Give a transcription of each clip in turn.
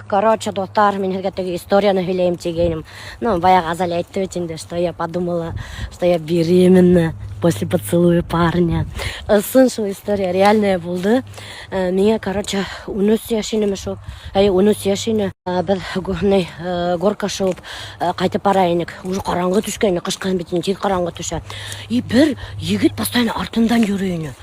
Короче, дуҫтар, мин һеҙгә теге историяны һөйләйем тигәйнем. Ну, баяғы Азалия әйтте бит инде, что я подумала, что я беременна после поцелуя парня. Ысын шул история реальная булды. Миңә, короче, 13 йәш инеме шул. Әй, 13 йәш ине. Беҙ горка шыуып ҡайтып бара инек. Уже ҡараңғы төшкәйне, ҡышҡан бит инде, тиҙ ҡараңғы төшә. И бер егет постоянно артымдан йөрөй ине.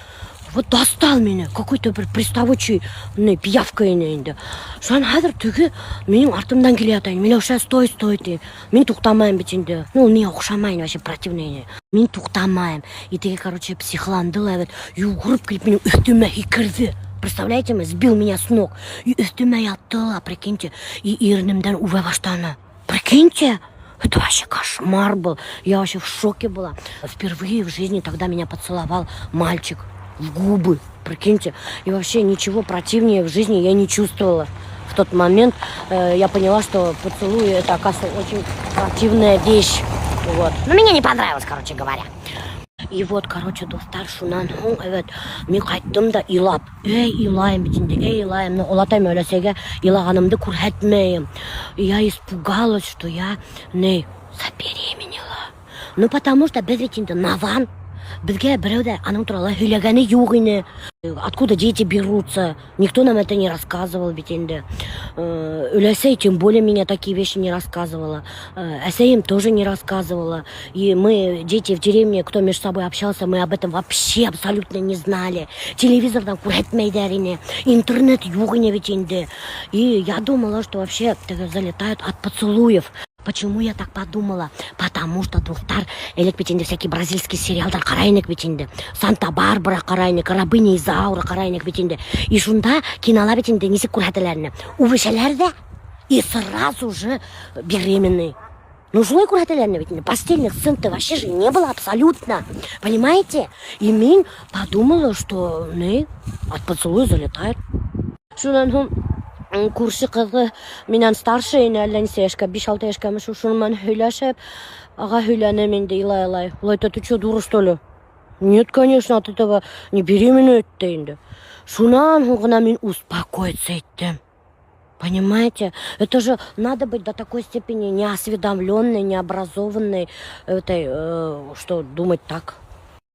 Вот достал мине, какой-то бер приставучий, не, пиявка ине инде. Шунан хәҙер теге минең артымдан килә ята. Миләүшә, стой, стой, ти. Мин туҡтамайым бит инде. Ну, ул миңә оҡшамай, вообще противный ине. Мин туҡтамайым. И теге, короче, психланды ла бит. Йүгереп килеп минең өҫтөмә һикерҙе. Представляете, сбил меня с ног. И өҫтөмә ятты ла, прикиньте. И иренемдән үбә башланы. Прикиньте, это вообще кошмар был. Я вообще в шоке была. Впервые в жизни тогда меня поцеловал мальчик в губы. Прикиньте. И вообще ничего противнее в жизни я не чувствовала. В тот момент я поняла, что поцелуй — это, оказывается, очень противная вещь. Вот. Но мне не понравилось, короче говоря. И вот, короче, дуҫтар, шунан һуң, эвет, мин ҡайттым да илап. Эй, илайым бит инде, эй, илайым. Но олатайым өләсәйгә илағанымды күрһәтмәйем. И я испугалась, что я не забеременела. Ну, потому что беҙ бит инде наҙан. Беҙгә берәү ҙә аның турала һөйләгәне юҡ ине. Откуда дети берутся? Никто нам это не рассказывал бит инде. Өләсәй тем более меня такие вещи не рассказывала. Әсәйем тоже не рассказывала. И мы, дети в деревне, кто между собой общался, мы об этом вообще абсолютно не знали. Телевизорҙан күрһәтмәйҙәр ине, интернет юҡ ине бит инде. И я думала, что вообще залетают от поцелуев. Почему я так подумала? Потому что, дуҫтар, элек бит инде всякие бразильский сериалдар ҡарай инек бит инде. Санта-Барбара ҡарай инек, Рабыня Изаура ҡарай инек бит инде. И шунда кинола бит инде нисек күрһәтәләр ине. Үбешәләр ҙә и сразу же беременный. Ну, шулай күрһәтәләр ине бит инде. Постельных сцен-то вообще же не было абсолютно. Понимаете? И мин подумала, что не, от поцелуя залетает. Шунан һуң күрше ҡыҙы минән старше ине әллә нисә йәшкә, 5-6 йәшкәме шул, шуның менән һөйләшеп, уға һөйләнем инде илай-илай. Ул әйтә: «Ты что, дура, что ли? Нет, конечно, от этого не беременеют», — ти инде. Шунан һуң ғына мин успокоиться иттем. Понимаете? Это же надо быть до такой степени неосведомленной, необразованной, этой, что думать так.